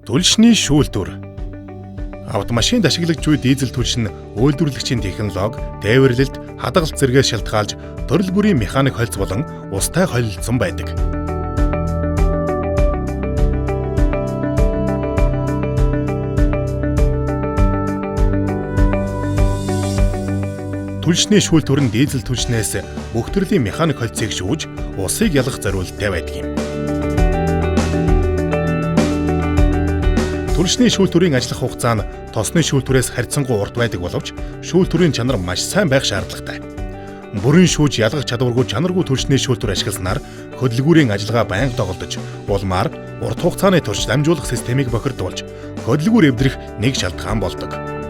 Түлшний шүүлтүр. Автомашинд ашиглагдж буй дизель түлш нь үйлдвэрлэгчийн технологи, тээвэрлэлт, хадгалт зэргээс шалтгаалж төрөл бүрийн механик холц болон устай холилдсон байдаг. Түлшний шүүлтүр нь дизель түлшнээс бүх төрлийн механик холцыг шүүж, усыг ялах зориулттай байдаг юм. Түлшний шүүлтүрийн ажиллах хугацаа нь тосны шүүлтүрээс харьцангуй урт байдаг боловч шүүлтүрийн чанар маш сайн байх шаардлагатай. Бүрэн шүүж ялгах чадваргүй чанаргүй түлшний шүүлтүр ашигласнаар хөдөлгүүрийн ажиллагаа байнга доголдож, улмаар урт хугацааны турш дамжуулах системийг бохирдуулж, хөдөлгүүр эвдрэх нэг шалтгаан болдог.